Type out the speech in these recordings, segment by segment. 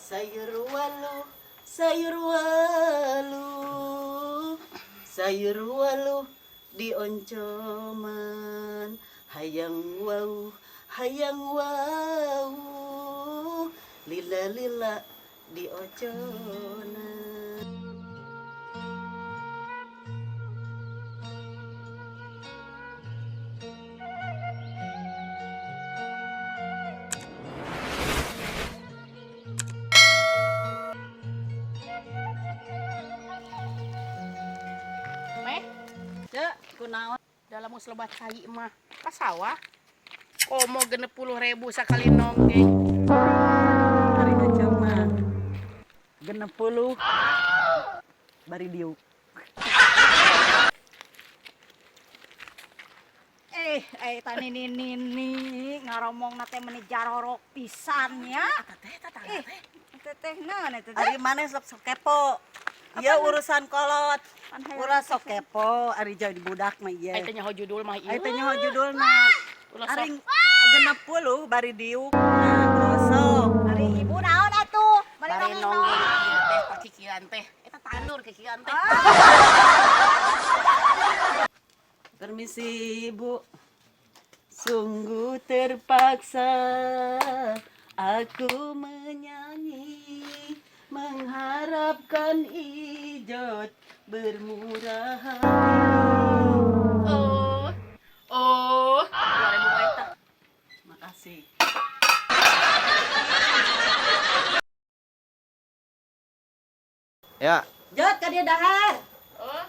Sayur waluh, sayur waluh, sayur waluh dioncoman. Hayang wau, hayang wau, lila lila dioconan. Meh, Cek, kunaon? Dalam geus loba cai mah ka sawah. Komo 60.000 sakali nonggeng. Ari Ece mah 60 bari diuk. Eh, eh, tani nini nini ngaromong teh meni jarorok pisan nya. Teh. Ih, teteh naon eta teh? Ari maneh sok sok kepo. Ieu urusan kolot. Ulah sok kepo, ari jadi budak mah ieu. Ai teh nyaho judul mah ieu. Ari teh nyaho judulna. Ulah sok. Ari 60 bari diuk nah krosok. Ari ibu naon atuh? Bari Bari nonggeng. nonggeng ieu teh pakikian teh. Eta tandur kikian teh. Permisi, Ibu. Sungguh terpaksa aku menyanyi mengharapkan Ijot bermurah hati. Oh. Oh, 2000 wae tah. Makasih. Ya. Jot ka dieu dahar. Oh.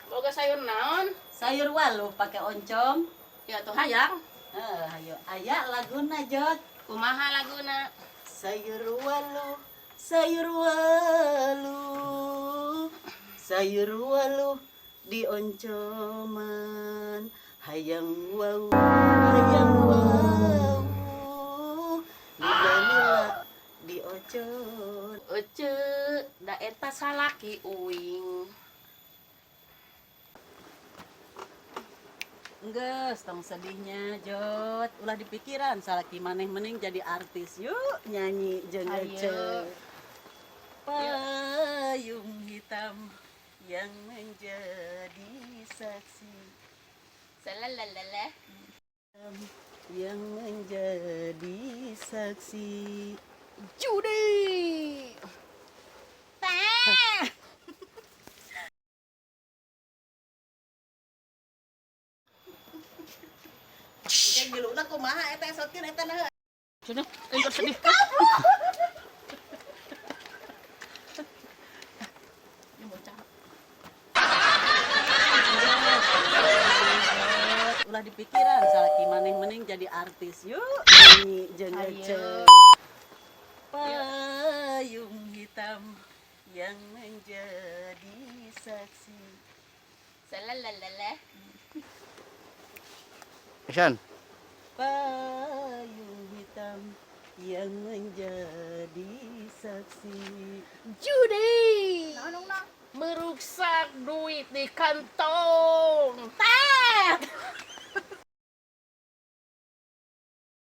Boga sayur naon? Sayur waluh pakai oncom. Ya tuh hayang. Eh, ayo aya laguna, Jot. Kumaha laguna? Sayur waluh, sayur waluh, sayur waluh dioncoman. Hayang wau, hayang wau, lila lila diocon. Ece, da eta salaki uing. Enggeus, tong sedihnya, Jot. Ulah dipikiran, salaki maneh mending jadi artis. Yuk, nyanyi jeung Ayo. Ece. Payung hitam yang menjadi saksi, Salalalala. yang menjadi saksi. Judi. Teh. Kayak giluna kumaha eta esotkeun eta nah. Sini, aing sedih. Ini bocah. Ulah dipikiran, salaki maneh mending jadi artis. Yuk, nyanyi jeung Ayo. Ece. Payung hitam yang menjadi saksi. Salalalala. Action. Payung hitam yang menjadi saksi. Judi. Naon nong? Meruksak duit di kantong. Tet.